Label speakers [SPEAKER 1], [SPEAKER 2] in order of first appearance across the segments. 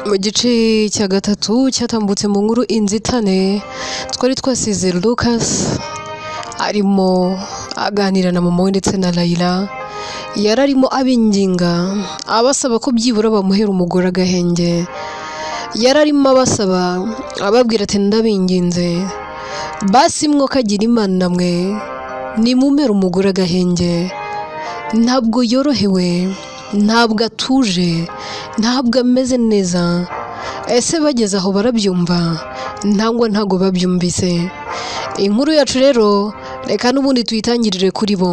[SPEAKER 1] Mu gice cya gatatu cyatambutse mu nkuru Inzitane, twari twasize Lucas arimo aganira na mama we ndetse na Layla. Yari arimo abinginga abasaba ko byibura bamuhera umugore agahenge. Yari arimo abasaba ababwira ati ndabinginze, basi mwokagira Imana mwe nimumere umugore agahenge. Ntabwo yorohewe, ntabwo atuje, ntabwo ameze neza. Ese bageze aho barabyumva? Ntabwo babyumvise. Inkuru yacu rero reka n'ubundi tuyitangirire kuri bo.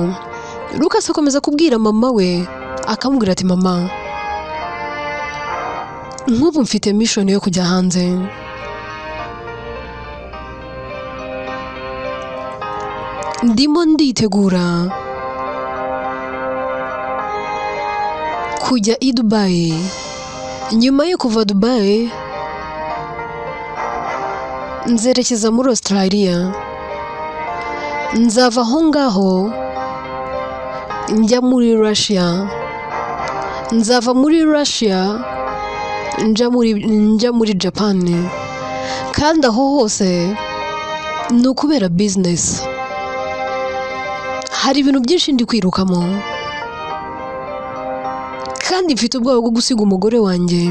[SPEAKER 1] Lucas akomeza kubwira mama we, akamubwira ati mama, nk'ubu mfite mission yo kujya hanze. Ndimo nditegura kujya i Dubai. Nyuma yo kuva Dubai nzerekeza muri Australia. Nzava aho ngaho njya muri Russia. Nzava muri Russia njya muri Japan. Kandi aho hose ni ukubera business. Hari ibintu byinshi ndi kwirukamo, kandi mfite ubwoba bwo gusiga umugore wanjye,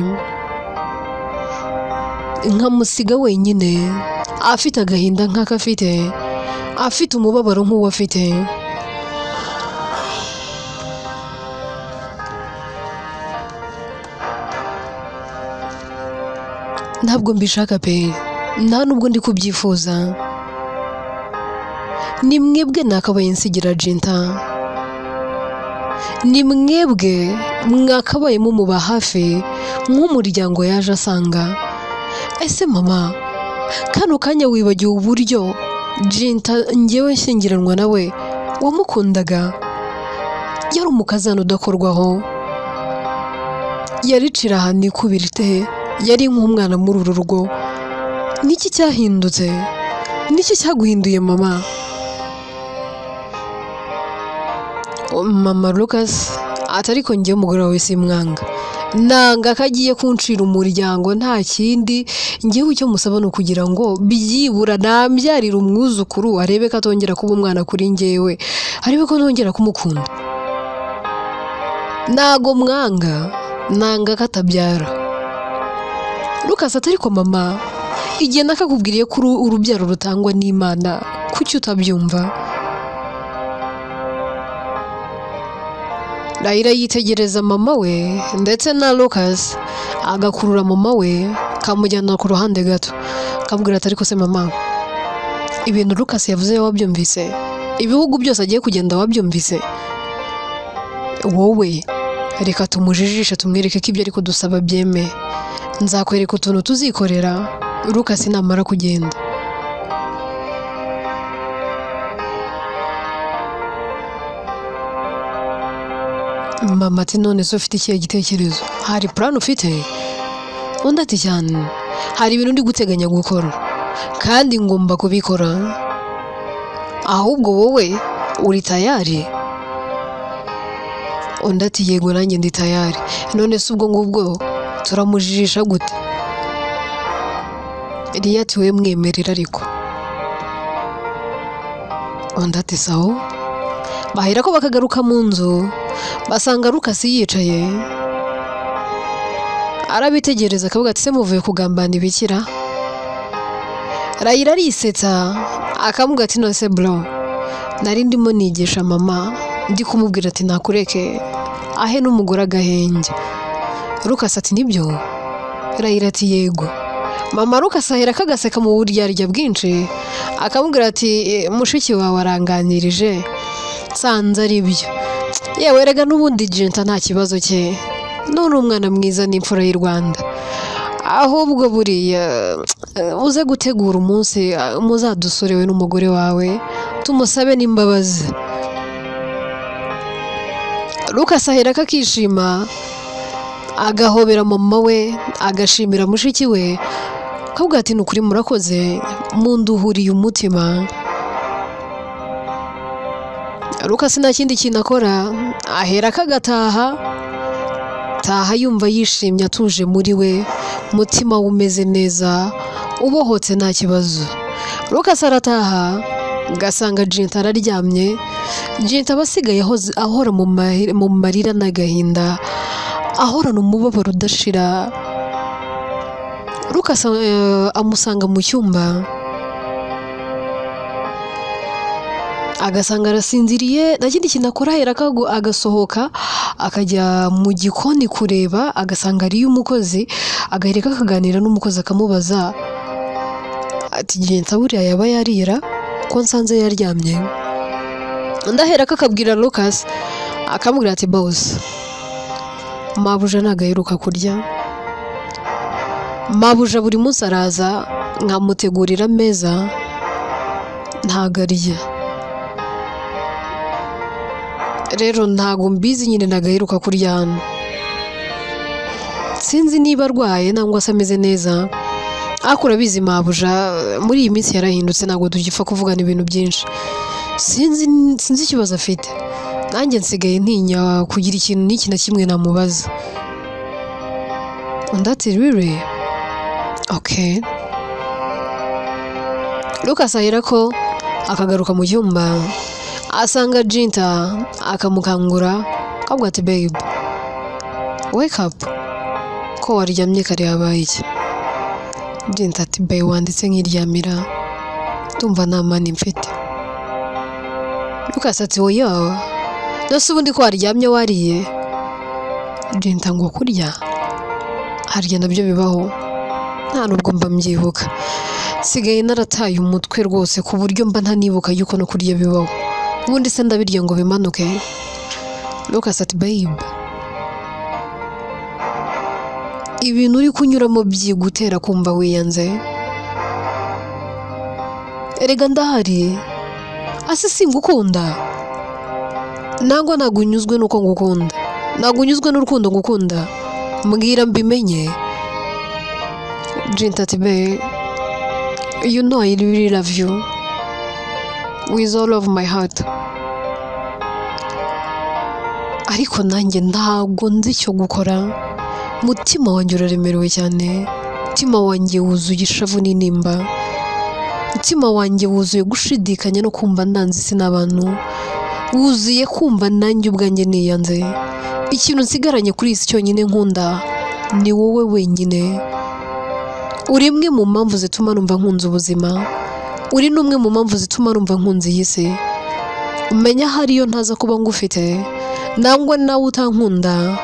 [SPEAKER 1] nkamusiga wenyine afite agahinda nk'ako afite, afite umubabaro nk'uwo afite. Ntabwo mbishaka pe, nta nubwo ndi kubyifuza. Ni mwebwe nakabaye nsigira Jinta, ni mwebwe mwakabaye mumuba hafi nk'umuryango yaje asanga. Ese mama, kano kanya wibagiwe uburyo Jinta njyewe nshyingiranwa nawe wamukundaga? Yari umukazana udakorwaho, yaricira ahantu ikubirite, yari nk'umwana muri uru rugo. Niki cyahindutse? Niki cyaguhinduye mama? Mama Lucas ati ariko njyewe umugore wawe simwanga, nanga ko agiye kuncira umuryango, nta kindi. Njyewe icyo musaba ni ukugira ngo byibura nambyarire umwuzukuru, arebe ko atongera kuba umwana kuri njyewe, arebe ko ntongera kumukunda. Ntago mwanga, nanga ko atabyara. Lucas ati ariko mama, igihe nakakubwiriye ko urubyaro rutangwa n'Imana, kuki utabyumva? Layla yitegereza mama we ndetse na Lucas, agakurura mama we kamujyana ku ruhande gato, akamubwira ati ariko se mama, ibintu Lucas yavuze wabyumvise? Ibihugu byose agiye kugenda wabyumvise? Wowe reka tumujijishe tumwereke ko ibyo ari kudusaba byeme. Nzakwereka utuntu tuzikorera Lucas namara kugenda. Mama ati none se ufite ikihe gitekerezo? Hari plan ufite? Undi ati cyane, hari ibintu ndi guteganya gukora kandi ngomba kubikora. Ahubwo wowe uri tayari? Undi ati yego nanjye ndi tayari. None se ubwo ngubwo turamujijisha gute? Eliya ati we mwemerera ariko. Undi ati sawa. Bahera ko bakagaruka mu nzu, basanga Lucas yicaye arabitegereza, akavuga ati se muvuye kugambana ibikira? Layla arisetsa akamubwira ati none se bro, nari ndimo nigisha mama, ndi kumubwira ati nakureke ahe n'umugore agahenge. Lucas ati nibyo? Layla ati yego. Mama Lucas ahera kagaseka mu buryarya bwinshi, akamubwira ati mushiki wawe aranganirije nsanze ari byo. Yewe erega n'ubundi Jinta nta kibazo cye, none umwana mwiza n'imfura y'u Rwanda. Ahubwo buriya uze gutegura umunsi muzadusurewe n'umugore wawe tumusabe n'imbabazi. Lucas ahera akishima, agahobera mama we, agashimira mushiki we, akavuga ati ni ukuri murakoze, munduhuriye umutima. Lucas nta kindi kintu akora, ahera akagataha taha yumva yishimye atuje muri we, Umutima we umeze neza, ubohotse nta kibazo. Lucas arataha gasanga Jinta araryamye. Jinta aba asigaye ahora mu marira n'agahinda, ahorana umubabaro udashira. Lucas amusanga mu cyumba, agasanga arasinziriye, nta kindi kintu akora, ahera agasohoka akajya mu gikoni kureba, agasanga ariyo umukozi, agahereka akaganira n'umukozi akamubaza ati Jinta buriya yaba yarira ko nsanze yaryamye? Undi aherako akabwira Lucas, akamubwira ati boss, mabuja ntabwo aheruka kurya, mabuja buri munsi araza nkamutegurira ameza ntabwo arya, rero ntabwo mbizi nyine ntabwo aheruka kurya hano, sinzi niba arwaye nangwa se ameze neza, ariko urabizi mabuja muri iyi minsi yarahindutse, ntabwo tugipfa kuvugana ibintu byinshi, sinzi ikibazo afite, nanjye nsigaye ntinya kugira ikintu n'iki na kimwe namubaza. Undi ati really? Okay. Lucas aherako akagaruka mu cyumba, asanga Jinta akamukangura, akabwira ati babe, wake up, ko waryamye kare habaye iki? Jinta ati babe wanditse nkiryamira, ndumva nta mani mfite. Lucas ati oya, nose ubundi ko waryamye wariye? Jinta ngo kurya harya nabyo bibaho, nta nubwo mba mbyibuka, nsigaye narataye umutwe rwose ku buryo mba ntanibuka yuko no kurya bibaho, ubundi se ndabirya ngo bimanuke? Lucas ati babe, ibintu uri kunyuramo byigutera kumva wiyanze, erega ndahari, ase singukunda, nangwa ntabwo unyuzwe n'uko ngukunda, ntabwo unyuzwe n'urukundo ngukunda, mbwira mbimenye. Jinta ati babe, you know I really love you with all of my heart, ariko nanjye ntabwo nzi icyo gukora, umutima wanjye uraremerewe cyane, umutima wanjye wuzuye ishavu n'intimba, umutima wanjye wuzuye gushidikanya no kumva ndanze isi n'abantu, wuzuye kumva nanjye ubwanjye niyanze, ikintu nsigaranye kuri iyi si cyonyine nkunda ni wowe wenyine, uri imwe mu mpamvu zituma numva nkunze ubuzima, uri n'umwe mu mpamvu zituma numva nkunze iyi si, umenya hariyo ntaza kuba ngufite nangwa nawe utankunda.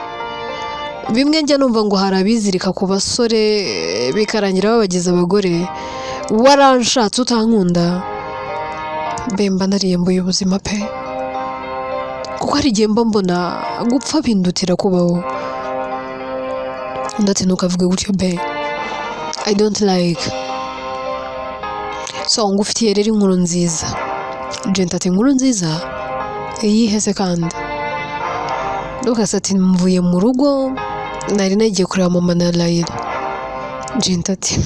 [SPEAKER 1] Bimwe njya numva ngo hari abizirika ku basore bikarangira babagize abagore, waranshatse utankunda, mba nariyambuye ubuzima pe, kuko hari igihe mba mbona gupfa bindutira kubaho. Undi ati ntukavuge gutyo be, I don't like. So ngufitiye rero inkuru nziza. Jinta ati inkuru nziza iyihe se kandi? Lucas ati mvuye mu rugo nari nagiye kureba mama na Layla. Jinta ati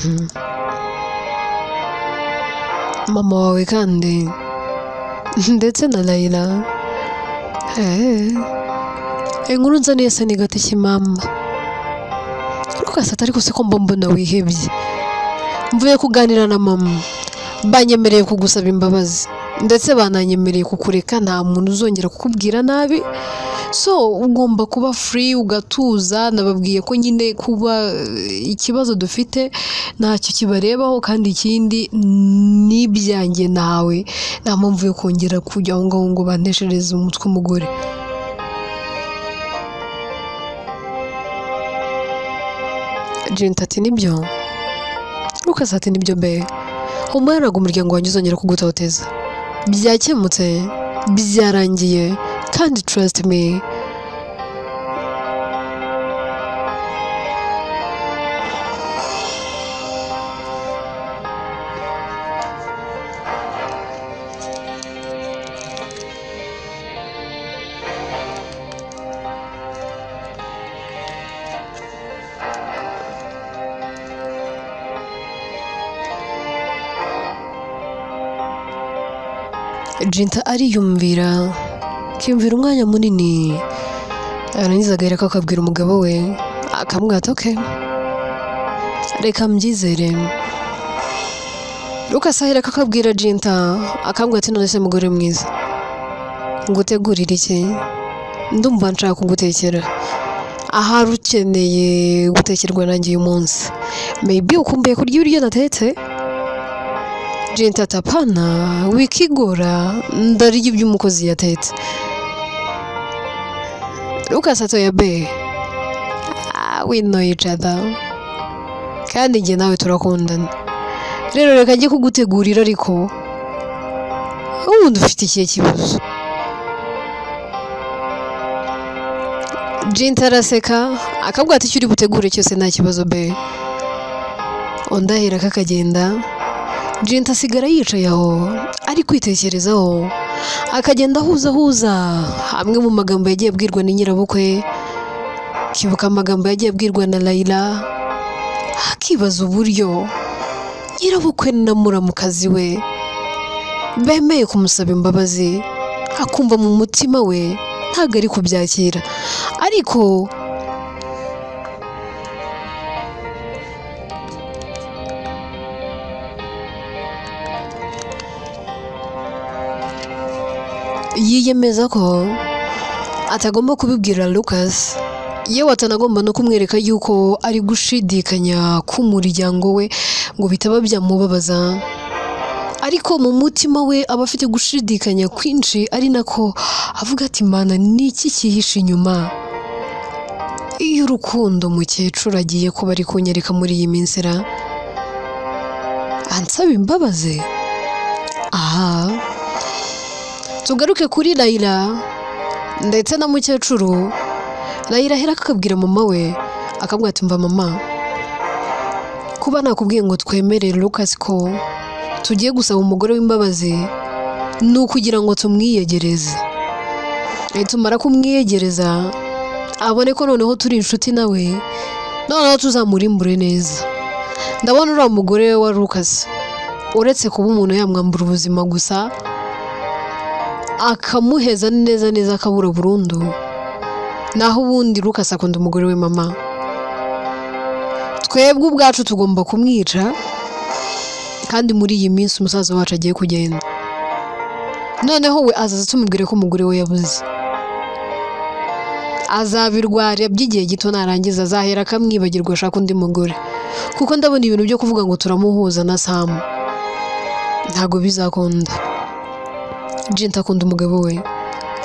[SPEAKER 1] mama wawe kandi ndetse na Layla, inkuru nzaniye se ni gati kimama. Lucas ati ariko se ko mbona wihebye, mvuye kuganira na mama, banyemereye kugusaba imbabazi ndetse bananyemereye kukureka, nta muntu uzongera kukubwira nabi, so ugomba kuba free ugatuza, nababwiye ko nyine kuba ikibazo dufite ntacyo kibarebaho, kandi ikindi n'ibyanjye nawe nta mpamvu yo kongera kujya aho ngaho ngo banteshereze umutwe umugore. Jinta ati nibyo? Lucas ati nibyo be, humura ntabwo umuryango wanjye uzongera kugutoteza, byakemutse, byarangiye, kandi trust me. Jinta ariyumvira, akiyumvira umwanya munini, yarangiza agahera akabwira umugabo we, akamubwira ati okay, Reka mbyizere. Lucas ahera akabwira Jinta, akambwira ati none se mugore mwiza, ngutegurire iki? Ndumva nshaka kugutekera. Ahari ukeneye gutekerwa nanjye uyu munsi. Maybe ukumbuye kurya ibiryo natetse? Jinta ati apana, wikigora, ndarya ibyo umukozi yatetse. Lucas ati oya be, we know each other. Kandi njye nawe turakundana. Rero reka njye kugutegurira, ariko ubundi ufite ikihe kibazo? Jinta araseka akabwira ati icyo uri butegure cyose nta kibazo be. Undi ahera akagenda. Jinta asigara yicaye aho ari kwitekerezaho, akagenda ahuza amwe mu magambo yagiye abwirwa na nyirabukwe, akibuka amagambo yagiye abwirwa na Layla, akibaza uburyo nyirabukwe na muramukazi we bemeye kumusaba imbabazi, akumva mu mutima we ntabwo ari kubyakira. Ariko yiyemeza ko atagomba kubibwira Lucas, yewe atanagomba no kumwereka yuko ari gushidikanya k'umuryango we ngo bitaba byamubabaza. Ariko mu mutima we aba afite gushidikanya kwinshi, ari nako avuga ati Mana, ni iki cyihishe inyuma iyo urukundo mukecuru agiye kuba ari kunyereka muri iyi minsi ra ansaba imbabazi? Aha tugaruke kuri Layla ndetse na mukecuru. Layla ahera akabwira mama we, akabwira ati mva mama, kuba nakubwiye ngo twemere Lucas ko tugiye gusaba umugore w'imbabazi ni ukugira ngo tumwiyegereze. Tumara kumwiyegereza abone ko noneho turi inshuti nawe, noneho tuzamurimbure neza. Ndabona uriya mugore wa Lucas uretse kuba umuntu yamwambura ubuzima gusa akamuheza neza neza akabura burundu, naho ubundi Lucas akunda umugore we mama. Twebwe ubwacu tugomba kumwica, kandi muri iyi minsi umusaza wacu agiye kugenda. Noneho we azaza tumubwire ko umugore we yabuze. Azabirwara by'igihe gito, narangiza azahera akamwibagirwa ashaka undi mugore. Kuko ndabona ibintu byo kuvuga ngo turamuhuza na Sam ntago bizakunda. Jinta akunda umugabo we,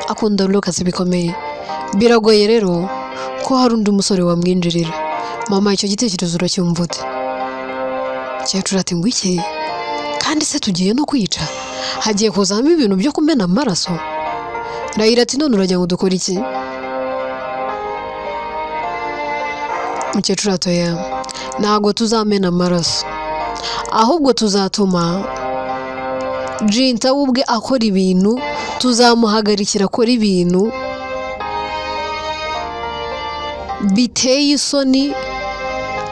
[SPEAKER 1] akunda Lucas bikomeye. Biragoye rero ko hari undi musore wamwinjirira. Mama, icyo gitekerezo uracyumva ute? Mukecuru ati ngo iki? Kandi se tugiye no kwica? Hagiye kuzamo ibintu byo kumena amaraso? Layla ati none uragira ngo dukore iki? Mukecuru ati oya, ntabwo tuzamena amaraso, ahubwo tuzatuma Jinta we ubwe akora ibintu, tuzamuhagarikira akora ibintu biteye isoni,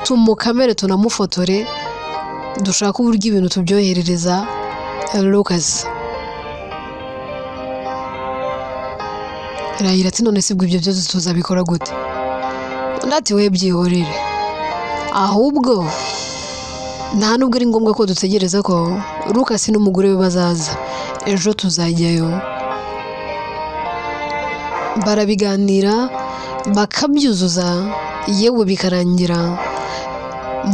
[SPEAKER 1] tumukamere tunamufotore, dushaka uburyo ibintu tubyoherereza Lucas. Layla ati none se ibyo byose tuzabikora gute? Undi ati we byihorere, ahubwo nta nubwo ari ngombwa ko dutegereza ko Lucas n'umugore we bazaza, ejo tuzajyayo. Barabiganira bakabyuzuza, yewe bikarangira.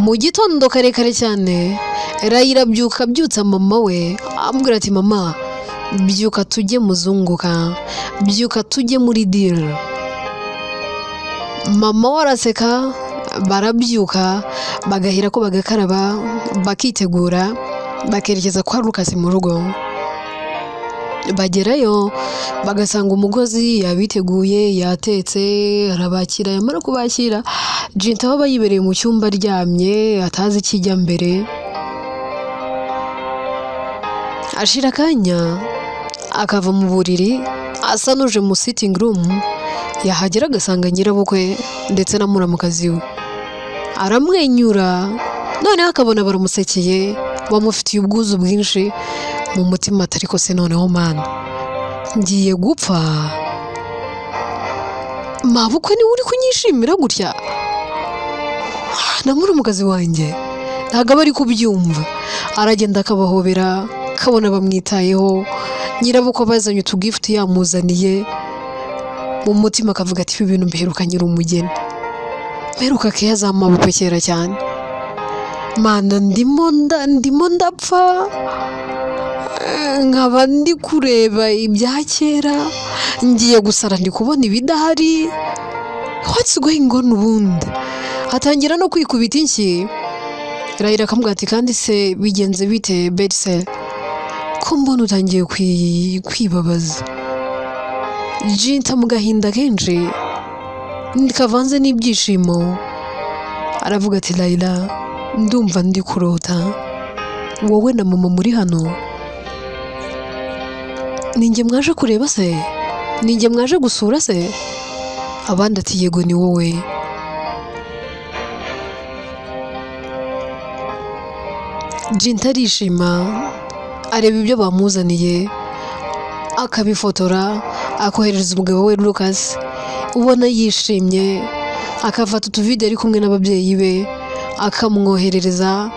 [SPEAKER 1] Mu gitondo kare kare cyane Layla abyuka abyutsa mama we, amubwira ati mama, byuka tujye muzunguka, byuka tujye muri deal. Mama we araseka, barabyuka bagahera ko bagakaraba, bakitegura, bakerekeza kwa Lucas mu rugo. Bagerayo bagasanga umugozi yabiteguye, yatetse, arabakira. Yamara kubakira, Jinta aba yibereye mu cyumba aryamye atazi ikijya mbere. Ashira akanya akava mu buriri asa n'uje mu sitting room, yahagera agasanga nyirabukwe ndetse na muramukazi we. Aramwenyura, noneho akabona baramusekeye, bamufitiye ubwuzu bwinshi mu mutima atari ko se noneho Mana, ngiye gupfa, mabukwe niwe uri kunyishimira gutya? Na murumukazi wanjye ntabwo aba ari kubyumva. Aragenda akabahobera, kabona bamwitayeho, nyirabukwe bazanye utugifuti yamuzaniye, mu mutima akavuga ati ibi bintu mbiheruka nyiri umugeni, mperuka keya zamabukwe kera cyane, Mana ndimo ndapfa, nkaba ndi kureba ibya kera, ngiye gusara ndi kubona ibidahari, what's going on ubundi. Atangira no kwikubita inshyi. Raila akamubwira ati kandi se bigenze bite Betsel, ko mbona utangiye kwibabaza. Jinta mu gahinda kenshi kavanze n'ibyishimo aravuga ati Raila, ndumva ndi kurota, wowe na mama muri hano, ninjye mwaje kureba se, ninjye mwaje gusura se? Abandi ati yego ni wowe. Jinta arishima, areba ibyo bamuzaniye, akabifotora, akoherereza umugabo we Lucas, ubona yishimye, akafata utuvideo ari kumwe n'ababyeyi be akamwoherereza.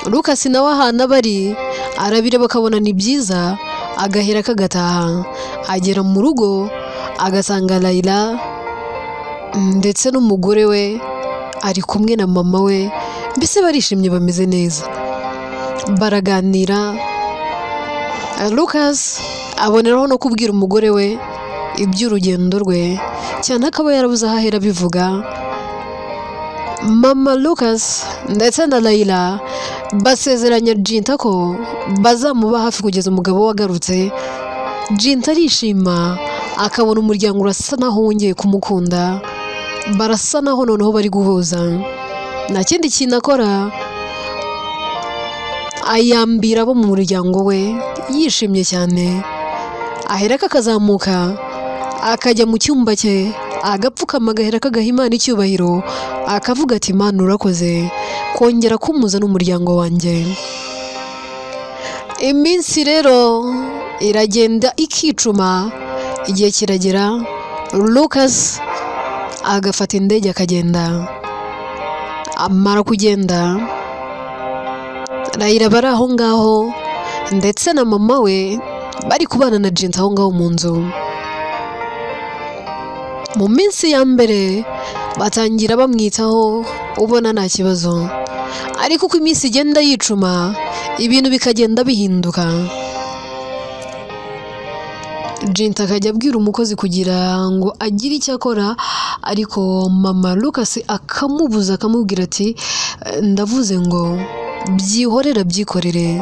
[SPEAKER 1] Lucas nawe ahantu bari arabireba akabona ni byiza, agahera kagataha. Agera mu rugo agasanga Raila ndetse n'umugore we ari kumwe na mama we, mbese barishimye bameze neza, baraganira. Lucas aboneraho no kubwira umugore we iby'urugendo rwe, cyane akaba yarabuze aho ahera abivuga. Mama Lucas ndetse na Raila basezeranya Jinta ko bazamuba hafi kugeza umugabo we agarutse. Jinta arishima, akabona umuryango urasa naho wongeye kumukunda, barasa naho noneho bari guhuza. Nta kindi kintu akora, ayambira abo mu muryango we yishimye cyane. Aherako akazamuka akajya mu cyumba cye, agapfukama agahera kagaha Imana icyubahiro, akavuga ati Imana urakoze kongera kumuza n'umuryango wanjye. Iminsi rero iragenda ikicuma, igihe kiragera Lucas agafata indege akagenda. Amara kugenda, Raila bari aho ngaho ndetse na mama we bari kubana na Jinta aho ngaho mu nzu. Mu minsi ya mbere batangira bamwitaho ubona nta kibazo, ariko uko iminsi igenda yicuma ibintu bikagenda bihinduka. Jinta akajya abwira umukozi kugira ngo agire icyo akora, ariko mama Lucas akamubuza, akamubwira ati ndavuze ngo byihorera byikorere,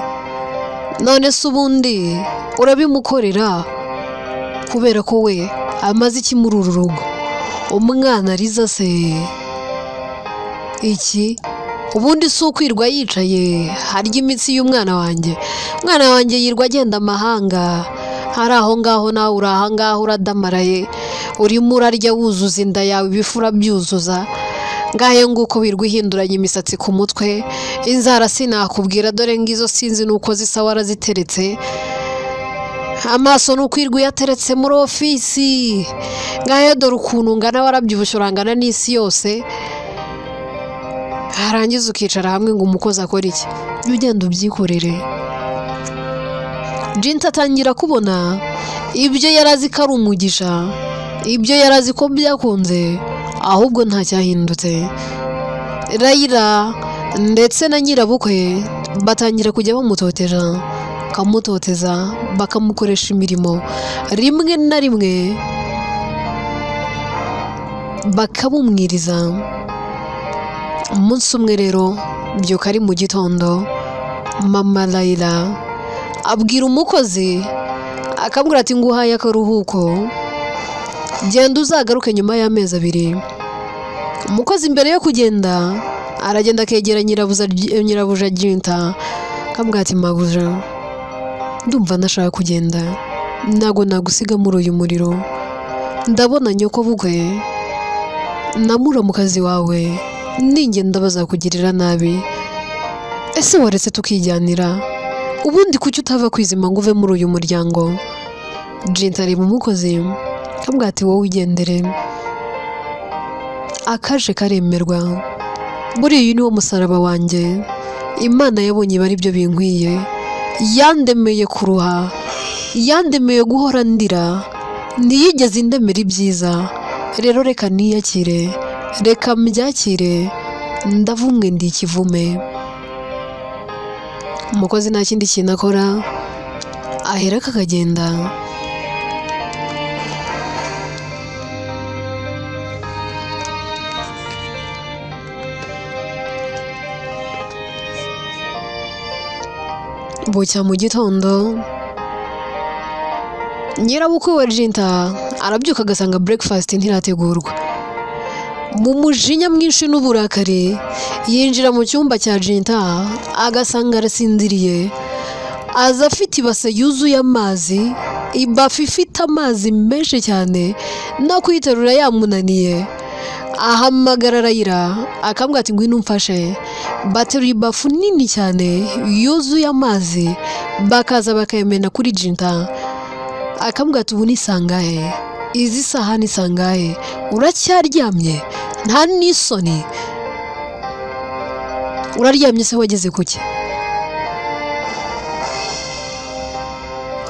[SPEAKER 1] none se ubundi urabimukorera kubera ko we amaze iki muri uru rugo? Umwana ariza se iki? Ubundi si ukwirwa yicaye harya imitsi y'umwana wanjye, umwana wanjye yirwa agenda amahanga, hari aho ngaho nawe uri aha ngaho uradamaraye, urimo urarya wuzuza inda yawe ibifura byuzuza, ngahe nguko wirwa ihinduranya imisatsi ku mutwe, inzara sinakubwira dore ngizo sinzi nuko zisa waraziteretse, amaso nukwirwa uyateretse muri ofisi, ngahe dore ukuntu ungana warabyibushye urangana n'isi yose, harangiza ukicara hamwe ngo umukozi akore iki? Jya ugenda ubyikorere. Jinta atangira kubona ibyo yari azi ko ari umugisha, ibyo yari azi ko byakunze, ahubwo nta cyahindutse. Raila ndetse na nyirabukwe batangira kujya bamutoteza, bakamutoteza, bakamukoresha imirimo, rimwe na rimwe bakabumwiriza. Umunsi umwe rero byuka ari mu gitondo, mama Raila abwira umukozi akabwira ati nguhaye akaruhuko, genda uzagaruke nyuma y'amezi abiri. Umukozi mbere yo kugenda aragenda akegera nyirabuja Jinta, akabwira ati mabuja, ndumva ndashaka kugenda, ntago nagusiga muri uyu muriro, ndabona nyoko bukwe na muramukazi wawe ningenda bazakugirira nabi, ese waretse tukijyanira? Ubundi kuki utava kwizima ngo uve muri uyu muryango? Jinta areba umukozi akabwira ati wowe ugendere. Akaje karemerwa. Buriya uyu ni wo musaraba wanjye, Imana yabonye iba ari byo binkwiye, yandemeye kuruha, yandemeye guhora ndira, ntiyigeze indemera ibyiza. Rero reka niyakire, reka mbyakire, ndavumwe ndi ikivume. Umukozi nta kindi kintu akora, aherako akagenda. Bucya mu gitondo, nyirabukwe wa Jinta arabyuka agasanga breakfast ntirategurwa. Mu mujinya mwinshi n'uburakari yinjira mu cyumba cya Jinta agasanga arasinziriye, aza afite ibase yuzuye amazi, ibafu ifite amazi menshi cyane no kuyiterura yamunaniye. Ahamagara Rayira akambwira ati ngwino umfashe. Bateruye ibafu nini cyane yuzuye amazi, bakaza bakayamena kuri Jinta. Akambwira ati ubu ni sangahe? Izi saha ni sangahe? Uracyaryamye? Nta n'isoni? Uraryamye se wageze kuki?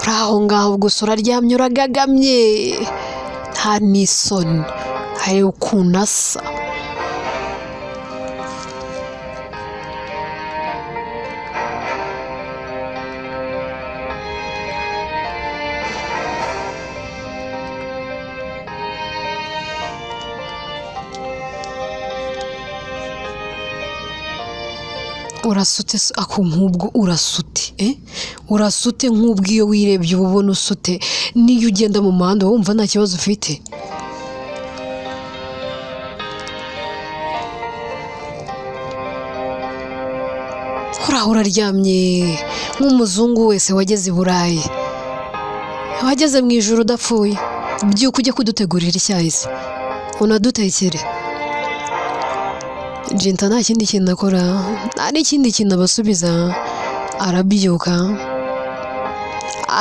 [SPEAKER 1] Uraho ngaho gusa uraryamye uragagamye, nta n'isoni, hari ukuntu asa. Urasute ako nk'ubwo urasute, urasute nk'ubwo iyo wirebye uba ubona usute, n'iyo ugenda mu muhanda wumva nta kibazo ufite. Uraho uraryamye nk'umuzungu wese wageze i Burayi, wageze mu ijuru udapfuye. Byuka ujye kudutegurira icyayi se, unadutekere. Jinta nta kindi kintu akora, nta n'ikindi kintu abasubiza, arabyuka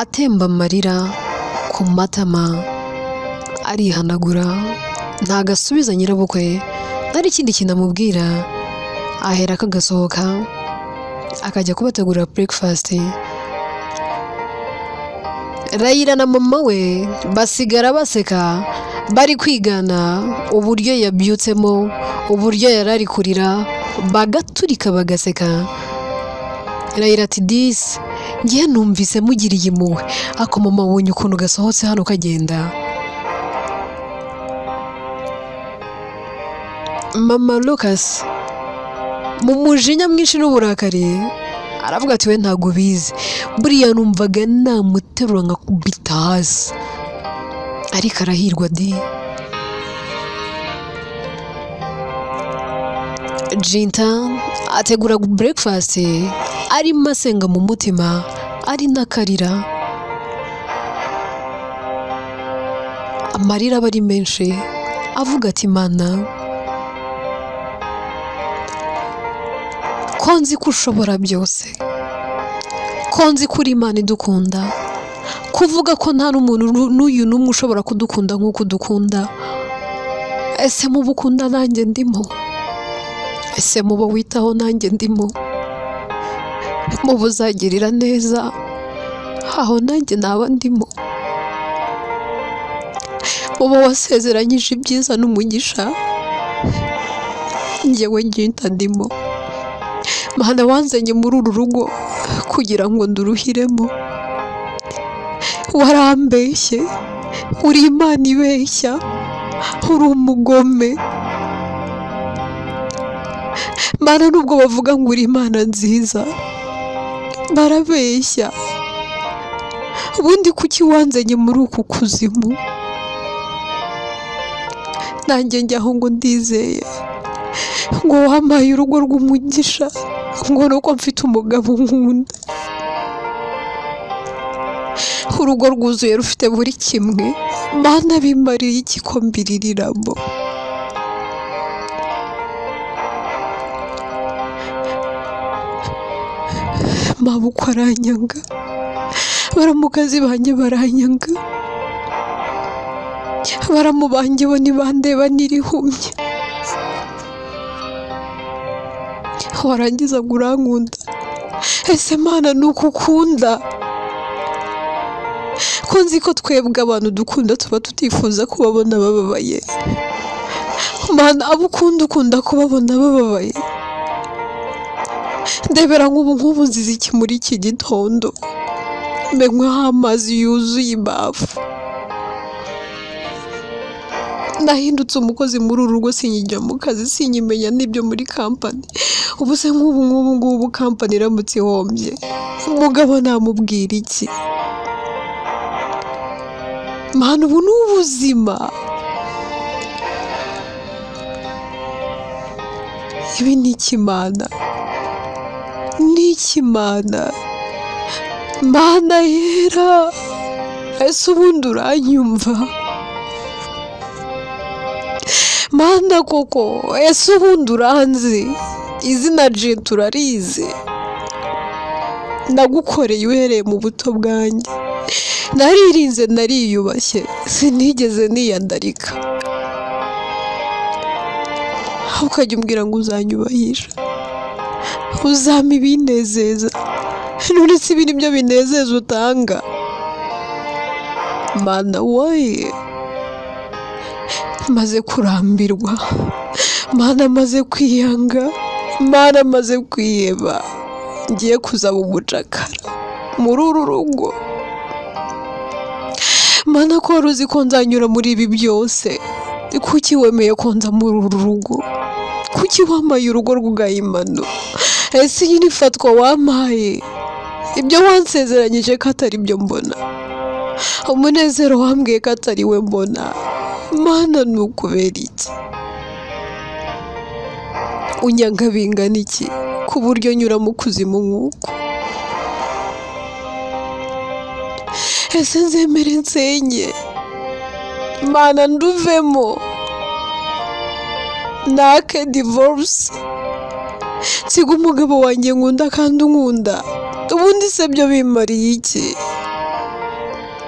[SPEAKER 1] atemba amarira ku matama, arihanagura, ntago asubiza nyirabukwe, nta n'ikindi kintu amubwira. Ahera akagasohoka akajya kubategurira breakfast. Rayira na mama we basigara baseka, bari kwigana uburyo yabyutsemo, uburyo yari ari kurira, bagaturika bagaseka. Rayira ati disi ngiye numvise mugiriye impuhwe, ako mama wabonye ukuntu gasohotse hano kagenda. Mama Lucas mu mujinya mwinshi n'uburakari aravuga ati we ntago ubizi, buriya numvaga namuterura nkakubita hasi, ariko arahirwa di. Jinta ategura breakfast arimo asenga mu mutima, ari n'akarira, amarira aba ari menshi, avuga ati Mana, ko nzi ko ushobora byose, ko nzi ko uri Imana idukunda, kuvuga ko nta n'umuntu n'uyu n'umwe ushobora kudukunda nk'uko udukunda. Ese mu bukunda nanjye ndimo? Ese mu bo witaho nanjye ndimo? Mu buzagirira neza aho nanjye naba ndimo? Mu bo wasezeranyije ibyiza n'umugisha njyewe ngita ndimo? Mana wanzanye muri uru rugo kugira ngo nduruhiremo, warambeshye, uri Imana ibeshya, uri umugome. Mana nubwo bavuga ngo uri Imana nziza, barabeshya. Ubundi kuki wanzanye muri uku kuzimu? Nanjye njyaho ngo ndizeye ngo wampaye urugo rw'umugisha, ngo nuko mfite umugabo nkunda, urugo rwuzuye rufite buri kimwe. Mana bimariye iki ko mbiririramo? Mabukwe aranyanga, baramukazi banjye baranyanga, baramu banjye bo ntibandeba nirihumye. Warangiza ngo urankunda. Ese Mana ni uko ukunda? Ko nzi ko twebwe abantu dukunda tuba tutifuza kubabona bababaye. Mana, abo ukunda ukunda kubabona bababaye. Ndebera nk'ubu nziza iki muri iki gitondo, menyweho amazi yuzuye imbavu. Nahindutse umukozi muri uru rugo, sinkijya mu kazi, sinkimenya n'ibyo muri kampani. Ubu se nk'ubu ngubu ngubu kampani iramutse ihombye, umugabo namubwira iki? Mana, ubu ni ubuzima. Ibi ni iki Mana? Ni iki Mana? Mana yera, ese ubundi uranyumva? Mana koko, ese ubundi uranzi? Izina Jintu urarizi? Nagukoreye uhereye mu buto bwanjye, naririnze, nariyubashye, sinigeze niyandarika. Ukajya umbwira ngo uzanyubahisha, uzampa ibinezeza, none si ibi nibyo binezeza utanga? Mana woye, maze kurambirwa, Mana maze kwiyanga, Mana maze kwiheba, ngiye kuzaba umucakara muri uru rugo. Mana, ko wari uzi ko nzanyura muri ibi byose, kuki wemeye ko nza muri uru rugo? Kuki wampaye urugo rw'ugahimano? Ese iyi ni fatwa wampaye? Ibyo wansezeranyije ko atari byo mbona, umunezero wambwiye ko atari we mbona. Mana, ni ukubera iki unyanga bingana iki ku buryo nyura mu kuzimu nk'uko? Ese nzemere nsenye? Mana, nduvemo, nake divorce, nsiga umugabo wanjye nkunda kandi unkunda. Ubundi se byo bimariye iki?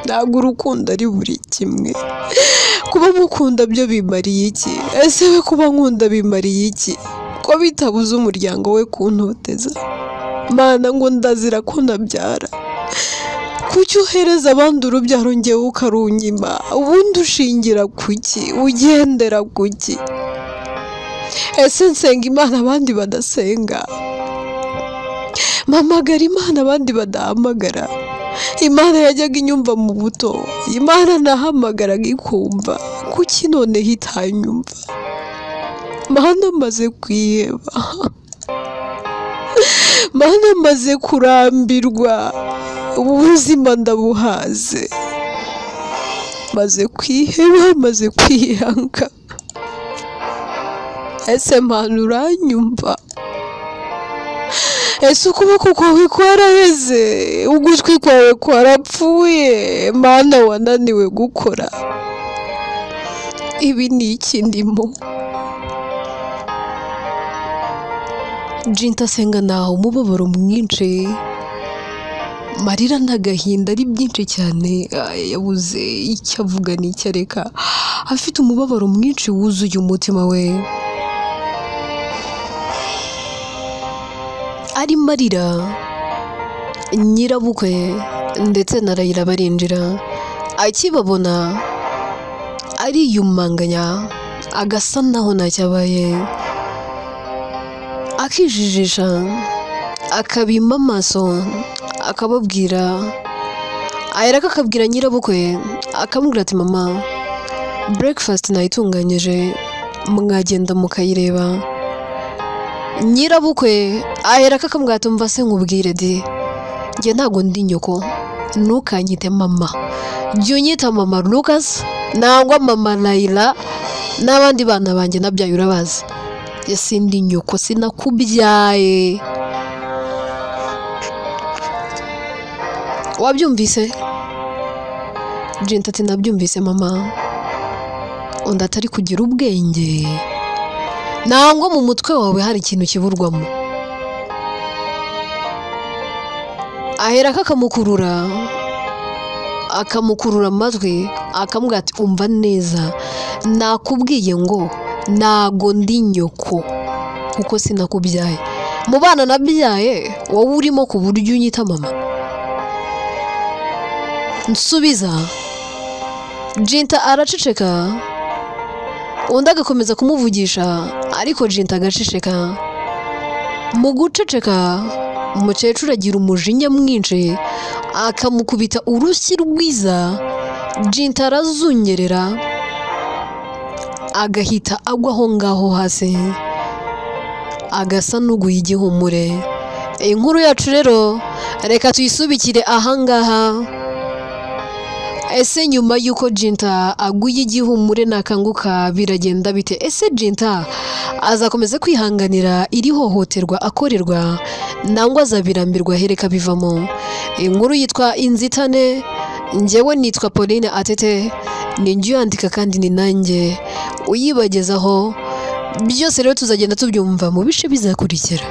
[SPEAKER 1] Ntabwo urukundo ari buri kimwe. Kuba mukunda byo bimariye iki? Ese we kuba nkunda bimariye iki? Ko bitabuza umuryango we kuntoteza? Mana, ngo ndazira ko nabyara. Kuki uhereza abandi urubyaro njyewe ukarunyima? Ubundi ushingira kuki? Ugendera kuki? Ese nsenga Imana abandi badasenga? Mpamagara Imana abandi badahamagara? Imana yajyaga inyumva mu buto, Imana nahamagaraga ikumva, kuki noneho itanyumva? Mana, maze kwiheba, Mana, maze kurambirwa, ubu buzima ndabuhaze, maze kwiheba, maze kwiyanga. Ese Mana uranyumva? Ese ukuboko kwawe kwaraheze, ugutwi kwawe kwarapfuye? Mana, wananiwe gukora. Ibi ni iki ndimo? Jinta asenga naho umubabaro mwinshi, marira n'agahinda ari byinshi cyane, yabuze icyo avuga n'icyo areka, afite umubabaro mwinshi wuzuye umutima we. Arimo arira, nyirabukwe ndetse na Rayira barinjira, akibabona ariyumanganya, agasa naho ntacyabaye, akijijisha, akabima amaso, akababwira, aherako akabwira nyirabukwe, akamubwira ati mama, breakfast nayitunganyije, mwagenda mukayireba. Nyirabukwe aherako akamubwira ati umva se nkubwire di, njye ntago ndi nyoko, ntukanyite mama, jya unyita mama Lucas nangwa mama Layla n'abandi bana banjye nabyaye urabazi, sindi nyoko, sinakubyaye. Wabyumvise? Jinta ati nabyumvise mama. Undi atari kugira ubwenge, nangwa mu mutwe wawe hari ikintu kiburwamo. Aherako akamukurura, akamukurura amatwi, akamubwira ati umva neza, nakubwiye ngo ntago ndi nyoko kuko sinakubyaye, Mu bana nabyaye wowe urimo ku buryo unyita mama? Nsubiza. Jinta araceceka, undi agakomeza kumuvugisha ariko Jinta agaceceka. Mu guceceka umukecuru agira umujinya mwinshi akamukubita urushyi rwiza. Jinta arazungerera agahita agwa aho ngaho hasi agasa n'uguye igihumure. Inkuru yacu rero reka tuyisubikire ahangaha. Ese nyuma y'uko Jinta aguye igihumure nakanguka biragenda bite? Ese Jinta azakomeza kwihanganira iri hohoterwa akorerwa nangwa azabirambirwa hereka bivamo? Inkuru yitwa Inzitane. Njyewe nitwa Pauline Atete, ni njye uyandika kandi ni nanjye uyibagezaho. Byose rero tuzagenda tubyumva mu bice bizakurikira.